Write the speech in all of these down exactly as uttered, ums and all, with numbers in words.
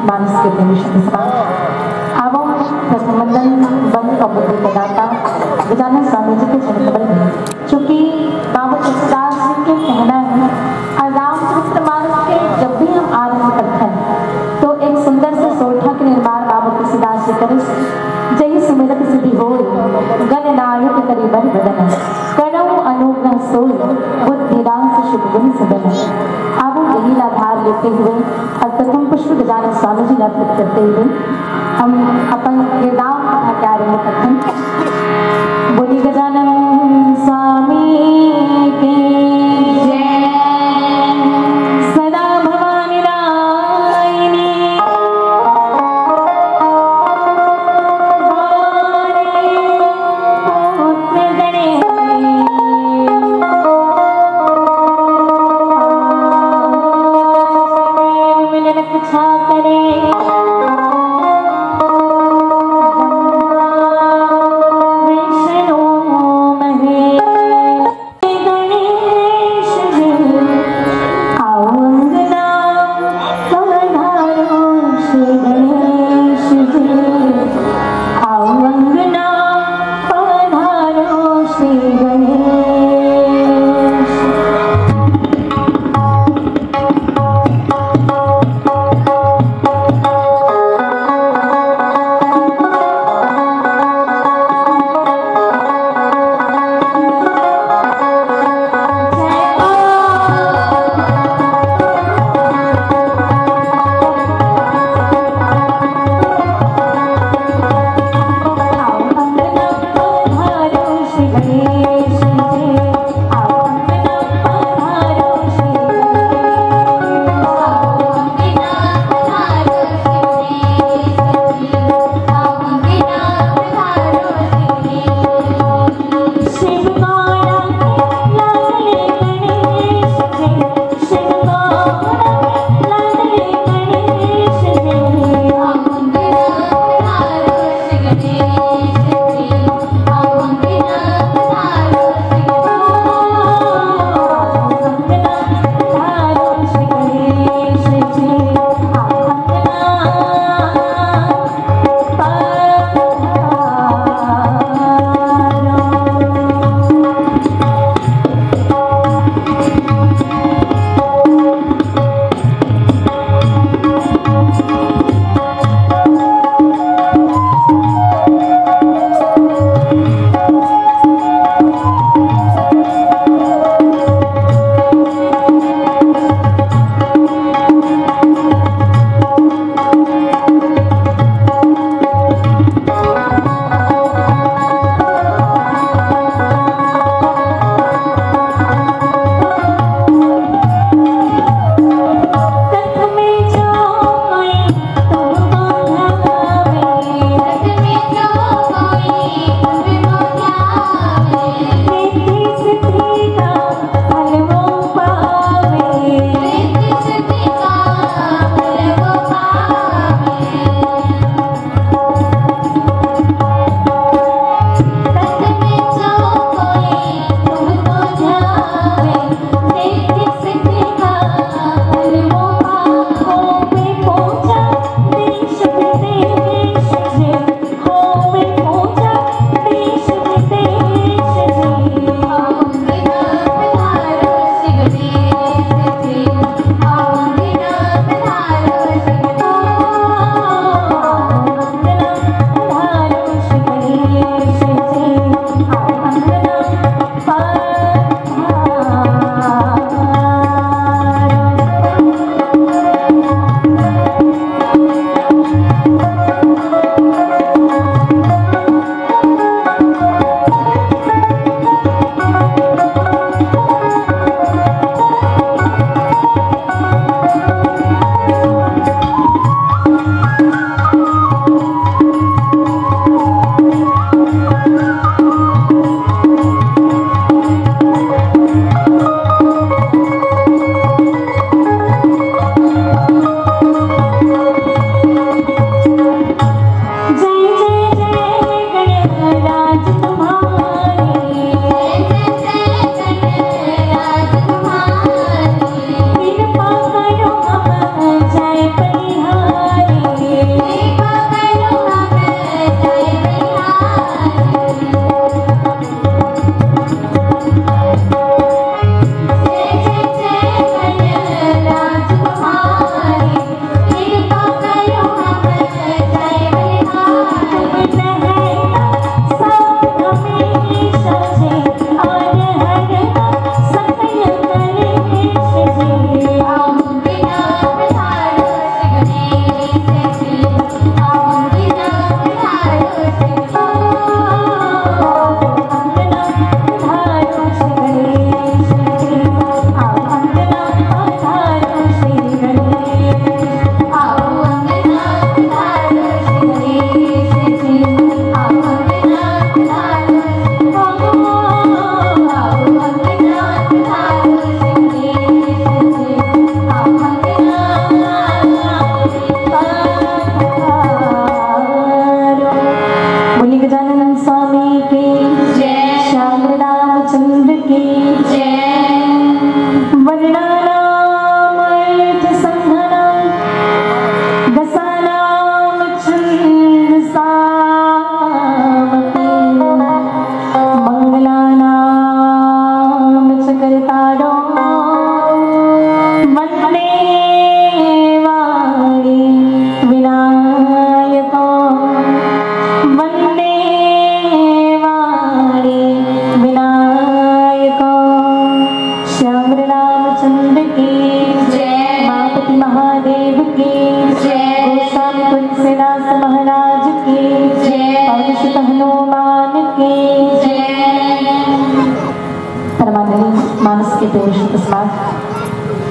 मानस के प्रेमी सखी समाज, आवो प्रथम वंदन बंद अउ बुद्धि के दाता गजानन स्वामी जी के चरण कमल में। चूंकि बाबा तुलसीदास जी के कहना है, और रामचरित मानस के जब भी हम आरंभ करते हैं, तो एक सुंदर से सोरठा के निर्माण बाबा तुलसीदास जी करिस, "जहि सुमिरत सिद्धि होय, गणनायक करि बल बदन। करहु अनुग्रह सोय, बुद्धि रास शुभ गुन सदन।" अब यही आधार लेते हुए और प्रथम पुष्प गजानन स्वामी जी ला अर्पित करते हुए हम अपन ये राम कथा के आरंभ करते हैं। बोली गजानन स्वामी की जय। सदा भवानी दायिनी। पुत्र गणेश। मिलन रक्षा करे। विष्णु महेश। गणेश जी, आओ अंगना पधारो श्री गणेश जी, आओ अंगना पधारो श्री गणेश।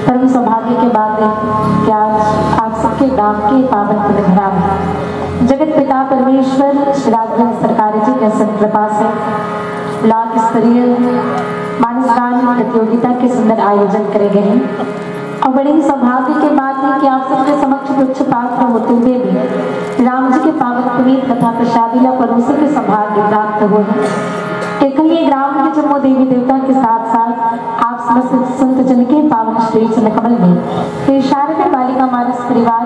परम सौभाग्य के बात है कि आज आप सबके गांव के पावन पुण्य धाम जगत पिता परमेश्वर श्री राघवेंद्र सरकार जी के असीम कृपा से ब्लॉक स्तरीय मानस गान प्रतियोगिता के सुंदर आयोजन करे गए हैं। और बड़े ही सौभाग्य के बात है कि आप सबके समक्ष तुच्छ पात्र होते हुए भी राम जी के पावन पुनीत कथा प्रसादी ला परोसे के सौभाग्य प्राप्त हुए हैं। एकल ये ग्राम के जम्मो देवी देवता के साथ साथ आप समस्त संत जन के पावन श्री चरण कमल में श्री शारदा बालिका मानस परिवार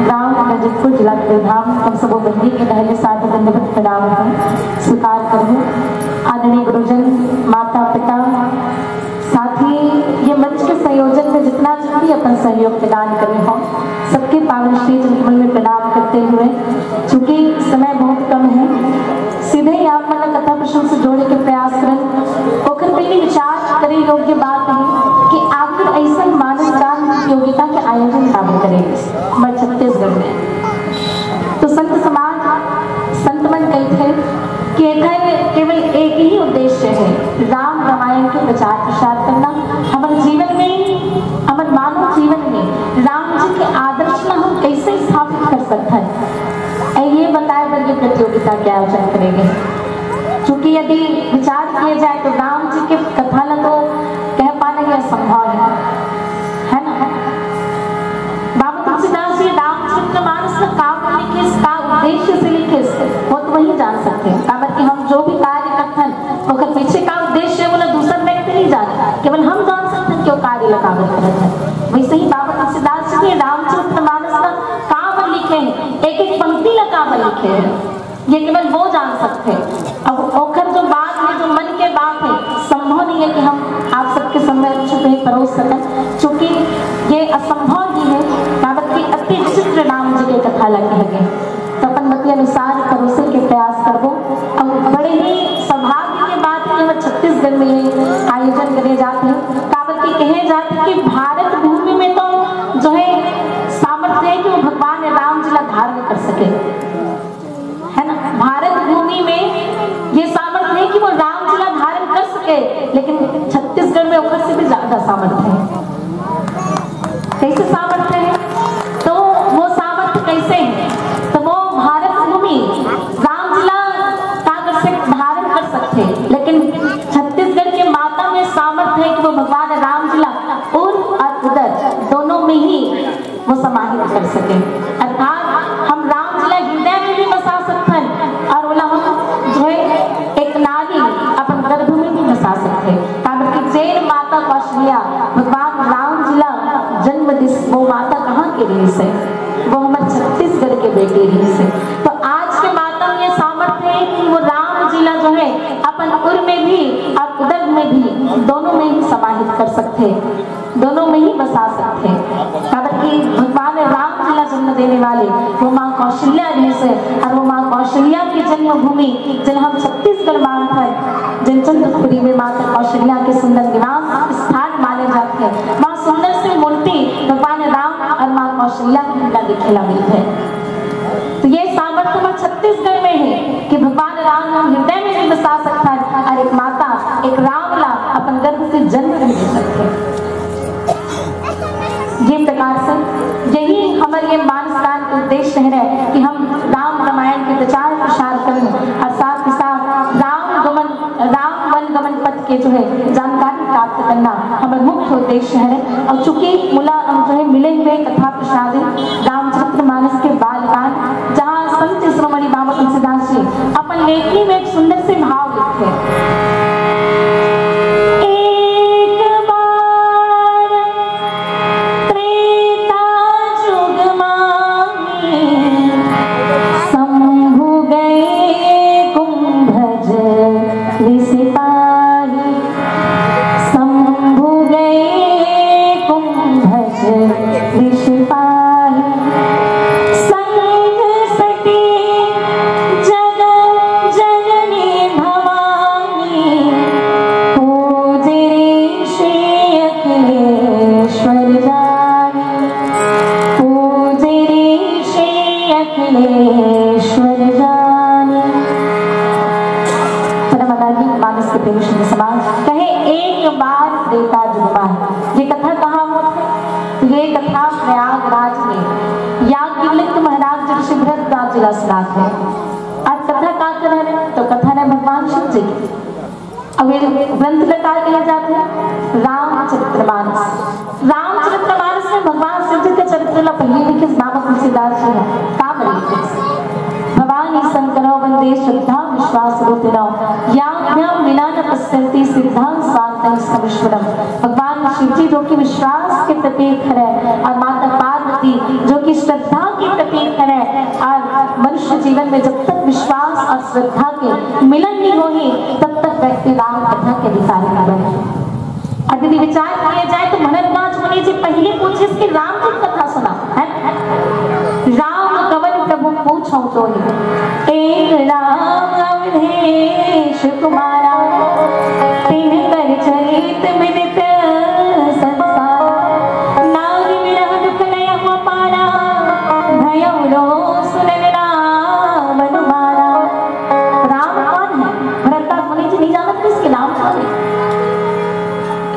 ग्राम रजतपुर जिला कबीरधाम हम सबो बंदी के पहले साथ दंडवत प्रणाम है स्वीकार करूँ। आदरणीय गुरुजन, माता पिता, साथ ही ये मंच के संयोजन में जितना जन भी अपन सहयोग प्रदान करे हो, सबके पावन श्री चरण कमल में प्रणाम करते हुए, चूंकि समय बहुत कम है, सीधे ही आप मन ला कथा प्रसंग से जोड़े के प्रयास करन। ओकर पहले विचार करे योग्य बात है कि आखिर ऐसन मानस गान प्रतियोगिता के आयोजन काबर करे गिस हमर छत्तीसगढ़ में। तो संत समाज, संत मन कहिथे कि एकर केवल एक ही उद्देश्य है, राम रामायण के प्रचार प्रसार करना। हमर जीवन में, हमर मानव जीवन में राम जी के आदर्श ला हम कैसे स्थापित कर सकथन, ए ये बताए बर ये प्रतियोगिता के आयोजन करे गे। चूंकि यदि विचार किया जाए तो राम जी के कथा ला तो कह पाना ये असंभव है, है ना? बाबा तुलसीदास जी रामचरित मानस ला का लिखिस, का उद्देश्य से लिखिस, वो तो वही जान सकथे। काबर कि हम जो भी कार्य करथन, ओकर पीछे का उद्देश्य है, वो ला दूसर व्यक्ति नहीं जाने, केवल हम जान सकथन कि वो कार्य ला काबर करत है। वैसे ही बाबा तुलसीदास जी ने रामचरित मानस ला काबर लिखे हैं, एक एक पंक्ति ला काबर लिखे हैं, ये केवल वो जान सकथे। अब ओकर जो बात है, जो मन के बात है, संभव नहीं है कि हम आप सबके समक्ष में परोस सकन, क्योंकि ये असंभव ही है। काबर कि अति विचित्र राम जी के कथा ला कहे गे, तो अपन मति अनुसार परोसे के प्रयास करबो। और बड़े ही सौभाग्य के बात है कि हमर छत्तीसगढ़ में ये आयोजन करे जात है। काबर कि कहे जात है कि भारत भूमि में तो जो है सामर्थ्य है कि वो भगवान राम जी ला धारण कर सके, है ना? भारत भूमि में ये सामर्थ्य है कि वो राम जी ला धारण कर सके, लेकिन छत्तीसगढ़ में ओकर से भी ज्यादा सामर्थ्य है। कैसे सामर्थ्य है? तो वो सामर्थ्य कैसे है? तो वो भारत भूमि राम जी ला का कर सक-, धारण कर सकथे, लेकिन छत्तीसगढ़ के माता में सामर्थ्य है कि वो भगवान राम जी ला उर और उदर दोनों में ही वो समाहित कर सके। अर्थात हम राम जी ला हृदय में भी बसा सकथन और ओला हम जो है एक नारी अपन गर्भ में भी बसा सकथे। काबर कि जेन माता कौशल्या भगवान राम जी ला जन्म दिस, वो माता कहाँ के रहिस हे? वो हमर छत्तीसगढ़ के बेटी रहिस हे। तो आज के माता में ये सामर्थ्य है कि वो राम जी ला जो है अपन उर में भी और उदर में भी, दोनों में ही समाहित कर सकथे, दोनों में ही बसा सकथे। काबर कि भगवान राम जी ला जन्म देने वाले वो माँ कौशल्या रहिस हे, और वो माँ कौशल्या की जन्मभूमि, जेन हम छत्तीसगढ़ मानथन, जेन चंद्रपुरी में माता कौशल्या के सुंदर निवास स्थान माने जाथे, वहाँ सुंदर सी मूर्ति भगवान राम और माँ कौशल्या की ला देखे ला मिलथे। तो ये सामर्थ्य हमर छत्तीसगढ़ में है कि भगवान राम ला हृदय में भी बसा सकथन और एक माता, एक राम ला अपन गर्भ से जन्म भी दे सकथे। ये प्रकार से यही हमर ये मानस गान के उद्देश्य है कि हम राम रामायण के प्रचार प्रसार करें और साथ ही साथ राम गमन, राम वन गमन पथ के जो है जानकारी प्राप्त करना हमर मुख्य उद्देश्य है। और चूंकि मुला, जो है मिले हुए कथा प्रसाद रामचरित मानस के बाल गान, जहाँ संत शिरोमणि बाबा तुलसीदास जी अपन लेखनी में एक सुंदर से भाव लिखथे। एक बार त्रेता जुग माही, शंभु गए कुंभज ऋषि पाही। शंभु गए कुंभज ऋषि पाही। संग सती जगत जननी भवानी। पूजे रे श्री अखिलेश्वर जानी। पूजे रे श्री अखिलेश्वर जानी। परम आदरणीय मानस के प्रेमी समाज, कहे एक बार त्रेता जुग ऋषि भरद्वाज जी ला सुनात हे। आज कथा का कर हरे, तो कथा ने भगवान शिव जी के। अब ये ग्रंथ ला का कहे जाथे? रामचरितमानस। रामचरितमानस में भगवान शिव जी के चरित्र ला पहली लिखिस बाबा तुलसीदास जी ने। का लिखिस? भवानी शंकरो वंदे श्रद्धा विश्वास रूपिणो, याभ्याम विना न पश्यंती सिद्धां स्वार्थं समीश्वरम। भगवान शिव जी जो कि विश्वास के प्रतीक हरे और माता पार्वती जो कि श्रद्धा के प्रतीक हरे, और मनुष्य जीवन में जब तक विश्वास और श्रद्धा के मिलन नहीं होही, तब तक व्यक्ति राम कथा के अधिकारी नहीं बने। और यदि विचार किया जाए तो भरद्वाज मुनि जी पहले पूछिस कि राम की कथा सुना, है ना? राम कवन प्रभु पूछो तो ही, एक राम अवधेश कुमारा, तिनकर चरित विदित संसारा। नाहि विरह दुख नयहु पारा, भयउ रोष नर नाम हमारा। राम कौन है? भरद्वाज मुनि जी नहीं जानत कि इसके नाम कौन है।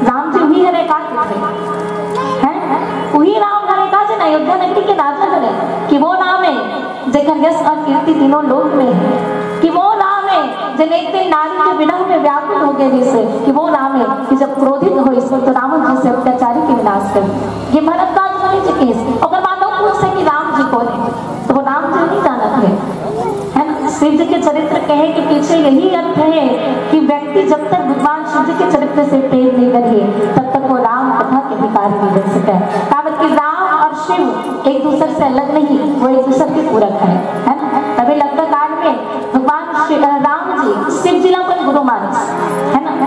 राम जी वही हरे का कहते हैं? वही राम हरे का जिन अयोध्या नगरी के राजा हरे, कि वो राम है जेकर यश और कीर्ति तीनों लोक में है, कि वो राम है जिन एक दिन नारी के विरह में व्याकुल हो गए, जैसे कि वो राम है कि जब क्रोधित हो इसको तो रावण जैसे अत्याचारी के विनाश कर। ये भरद्वाज मुनि जी कहिस। ओकर बाद वो पूछे कि राम जी कौन है, तो वो राम जी नहीं जानत है, है ना? शिव जी के चरित्र कहे के पीछे यही अर्थ है कि व्यक्ति जब तक भगवान शिव जी के चरित्र से प्रेम नहीं करे, तब तक वो राम कथा के अधिकारी नहीं बन सके। काबर कि राम और शिव एक दूसरे से अलग नहीं, वो एक दूसरे के पूरक है, है ना? तभी लंका कांड में भगवान शि-, अ, राम जी शिव जी ला अपन गुरु मानिस, है ना?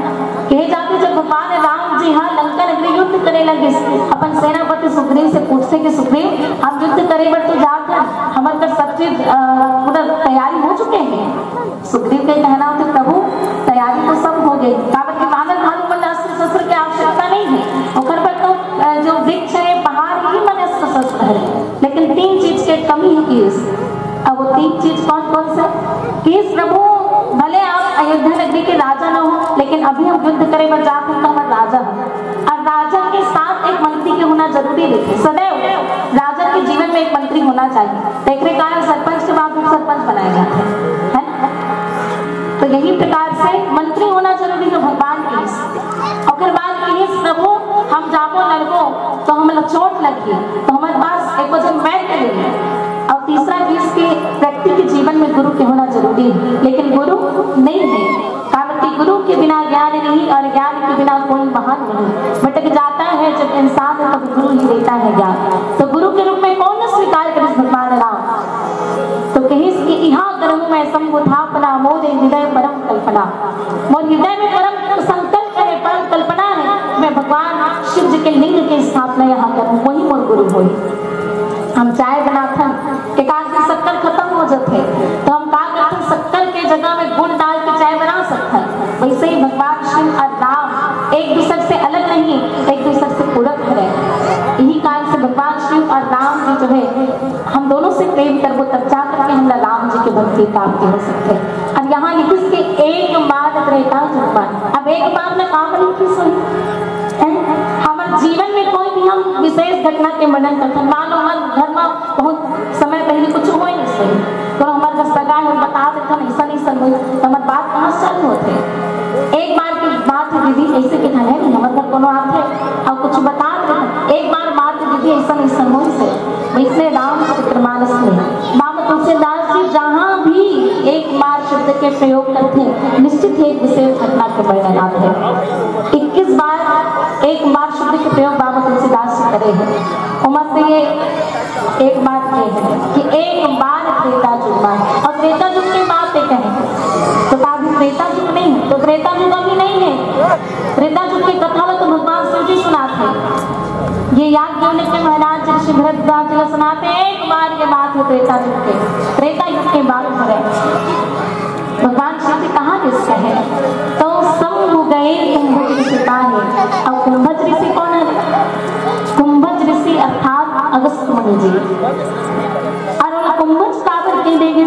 कहे जाथे जब भगवान राम जी हा लंका नगरी युद्ध करे लगिस, अपन सेनापति सुग्रीव से पूछथे कि सुग्रीव, हम युद्ध करे बर तो जात हन, हमर कर सब चीज, अ, पूरा तैयारी हो चुके हैं। सुग्रीव के कहना होथे, प्रभु, तैयारी तो सब हो गई, काबर कि वानर भालू मन अस्त्र शस्त्र के आवश्यकता नहीं है, ओकर बर तो, अ, जो वृक्ष है, पहाड़, ही मन अस्त्र शस्त्र है, लेकिन तीन चीज के कमी है कि अब वो तीन चीज कौन कौन से? कि प्रभु, भले आप अयोध्या नगरी के राजा न हो, लेकिन अभी हम युद्ध करे बर जात हन, तो हमर राजा हो। और राजा के साथ एक मंत्री के होना जरूरी रहिथे। सदैव राजा के जीवन में एक मंत्री होना चाहिए। तो एकरे कारण सरपंच के बाद उपसरपंच बनाए जाते हैं, है ना? तो यही प्रकार से मंत्री होना जरूरी है भगवान के। ओकर बाद कहिस, प्रभु, हम जाबो लड़बो तो हमला चोट लगही, तो हमारे पास एक वजह मैं करेंगे। और तीसरा चीज के व्यक्ति के जीवन में गुरु के होना जरूरी है, लेकिन गुरु नहीं है। काबर कि गुरु के बिना ज्ञान नहीं और ज्ञान के बिना कोई महान नहीं। भटक जाता है जब इंसान, तब गुरु ही देता है ज्ञान। तो गुरु के रूप में कौन स्वीकार करे भगवान राम? तो कहिस कि इहाँ करहूँ मैं संगुथापना, मोरे हृदय परम कल्पना। मोर हृदय में परम संकल्प है, परम कल्पना है, मैं भगवान शिव जी के लिंग के स्थापना यहाँ करूँ, वही मोर गुरु होई। हम चाय बनाथन, एकाध दिन शक्कर खत्म हो जाथे, तो हम का करथन, शक्कर के जगह में गुड़ डाल के चाय बना सकथन। वैसे ही भगवान शिव और राम एक दूसरे से अलग नहीं, एक दूसरे से पूरक है। यही कारण से भगवान शिव और राम जी जो है, हम दोनों से प्रेम करबो, तब जा करके हमला राम जी के भक्ति प्राप्ति हो सकथे। अब यहाँ लिखिस कि एक बार त्रेता युग में, अब एक बार में का बनी की सुन, हैं? हमर जीवन में कोई भी हम विशेष घटना के वर्णन करथन, मान लो हमर घर में बहुत समय पहले कुछ हुए नहीं सही, तो हमर घर सगा है, बता देथन, ऐसा नहीं सब हुई, तो हमर बात कहाँ से चालू होथे? एक बार की बात है दीदी, ऐसे के घर है नहीं, हमर घर कोनो आथे और कुछ बता देथन, एक बार बात है दीदी, ऐसा नहीं सब हुई से। वैसे रामचरितमानस में बाबा तुलसीदास जी जहाँ भी एक बार शब्द के प्रयोग करते हैं, निश्चित ही एक विशेष घटना के वर्णन आते हैं। इक्कीस बार एक बार शब्द के प्रयोग बाबा तुलसीदास जी करे हैं। ओमा से ये एक बात ये है कि एक बार त्रेता युग में, और त्रेता युग की बात ये कहें तो अभी त्रेता युग नहीं है, तो त्रेता युग अभी नहीं है। त्रेता युग की कथा ला तो भगवान शिव जी सुनाते हैं। ये याज्ञवल्क्य महाराज ऋषि भरद्वाज जी ला सुनाते हैं, एक बार ये बात है त्रेता युग के, त्रेता युग के बात है। भगवान शिव जी कहाँ किसके हैं? तो शंभु गए कुंभज ऋषि पाहे। अब कुंभज ऋषि कौन है? कुंभज ऋषि अर्थात अगस्त मुनि जी। और वो कुंभज काबर के देंगे?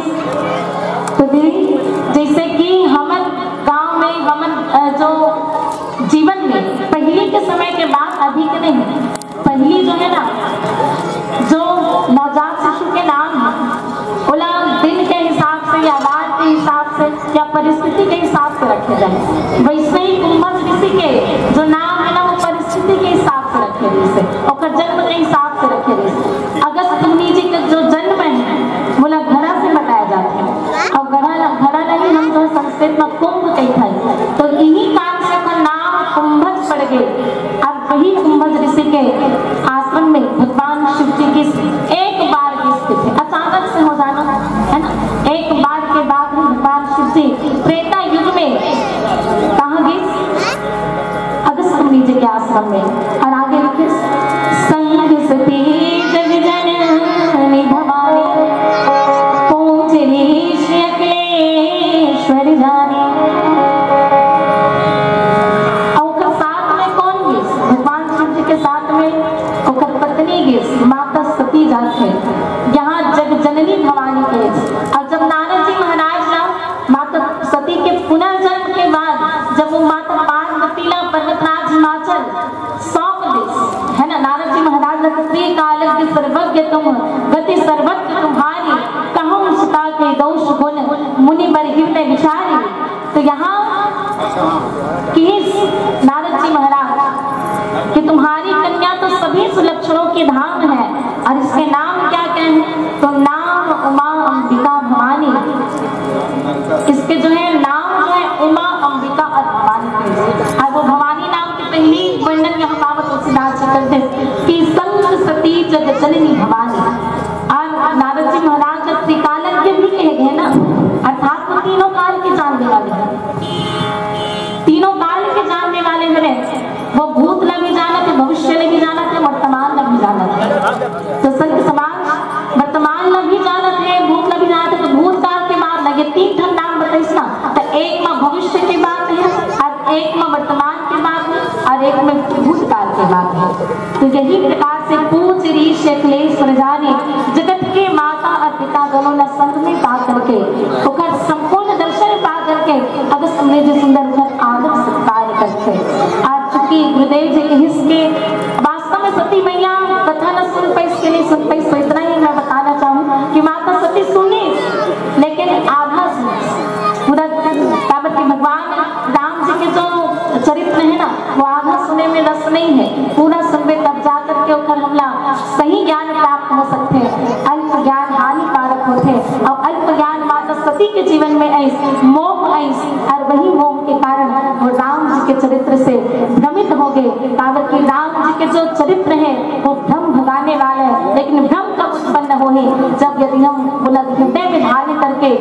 तो दीदी, जैसे कि हमर गांव में, हमर, अ, जो जीवन में पहले के समय के बात अभी के नहीं, पहली जो है ना, जो नवजात शिशु के नाम है, वैसे ही कुंभज ऋषि के जो नाम है ना, वो परिस्थिति के हिसाब से रखे रहिस हे, ओकर जन्म के हिसाब से रखे रहिस हे। अगस्त मुनि जी के जो जन्म है, वोला घड़ा से बताया जाता है, और घड़ा घड़ा नहीं, हम जो संस्कृत में कुंभ कहते हैं, तो इही कारण से ओकर नाम कुंभज पड़ गए। अब वही कुंभज ऋषि के आश्रम में भगवान शिव जी की एक बार की स्थिति अचानक से हो जाना, है ना, एक बार के बाद में भगवान शिव जी त्रेता युग में कहाँ गए? अगस्त मुनि जी के आश्रम में। और आगे लिखे, संग सती जग जननी भवानी, पूंज ऋषि अखिलेश्वर जानी। और ओकर साथ में कौन गइस? भगवान शिव जी के साथ में ओकर पत्नी गइस, माता सती जात हे, यहाँ जग जननी भवानी गइस। और जब नारद जी महाराज ला माता सती के पुनर्जन्म के बाद जब वो माता पार्वती ला पर्वतराज हिमाचल सौंप दिस, है ना, नारद जी महाराज ला, "त्रिकालज्ञ सर्वज्ञ तुम, गति सर्वत्र तुम्हारी, कहउँ सुता के दोष गुण मुनि बर हृदय विचारी।" तो यहाँ किहिस नारद जी महाराज कि तुम्हारी कन्या तो सभी सुलक्षणों की धाम है, और इसके नाम क्या क्या है? तो नाम उमा अंबिका भवानी, इसके जो है नाम जो है उमा अंबिका और भवानी है। और वो भवानी नाम के पहली वर्णन यहाँ बाबा तुलसीदास जी करते हैं कि संग सती जग जननी भवानी। और नारद जी महाराज जब त्रिकालज्ञ भी कहे गए ना, अर्थात वो तीनों काल के जानने वाले हैं, तीनों काल के जानने वाले हरे। वो भूत ला भी जानत हे, भविष्य ला भी जानत हे, वर्तमान ला भी जानत हे। तो संत समाज वर्तमान ला भी जानत हे, भूत ला भी जानत हे, तो भूतकाल के बात ला, ये तीन ठन नाम बताइस ना, तो एक मा भविष्य के बात है, और एक मा वर्तमान के बात है, और एक में भूतकाल के बात है। तो यही प्रकार से पूंज ऋषि अखिलेश्वर जानी, जगत के माता और पिता दोनों ला संग में पा करके, ओकर संपूर्ण दर्शन पा करके, अगस्त मुनि जी सुंदर ओकर आदर सत्कार करथे। आज चूंकि गुरुदेव जी के हिस के वास्तव में सती मैया कथा न सुन पाइस के नहीं सुन पाइस, तो इतना ही मैं बताना चाहूँ कि माता सती सुनी, लेकिन आधा सुनी। पूरा, काबर कि भगवान राम जी के जो चरित्र है ना, वो आधा सुने में रस नहीं है, पूरा सुनबे तब जा करके ओकर हमला सही ज्ञान प्राप्त हो सकथे। अल्प ज्ञान हानिकारक होथे, और अल्प ज्ञान माता सती के जीवन में आइस, मोह आइस, और वही मोह के कारण वो राम जी के चरित्र से भ्रमित हो गए। काबर कि राम जी के जो चरित्र है, वो भ्रम भगाने वाला है, लेकिन भ्रम कब उत्पन्न होही? जब यदि हम ओला हृदय में धारण करके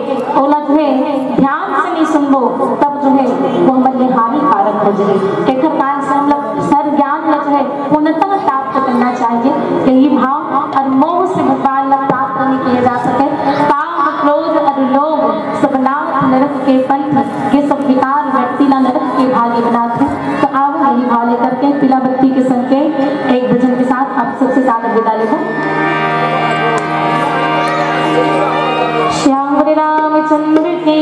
ओला जो है ध्यान से नहीं सुनबो, तब जो है वो हमर लिए हानिकारक हो जाए। एकर कारण से हम लोग सर ज्ञान ला जो है पूर्णतः प्राप्त करना चाहिए। यही भाव और मोह से भगवान ला प्राप्त नहीं किया जा सके। काम, क्रोध और लोभ सब नाथ नरक के पंथ, ये सब विकार व्यक्ति ला नरक के भागी बनाथे। तो आओ यही भाव लेकर के पीला बत्ती के संग के एक भजन के साथ आप सबसे सादर विदा लेबो। श्याम रामचंद्र की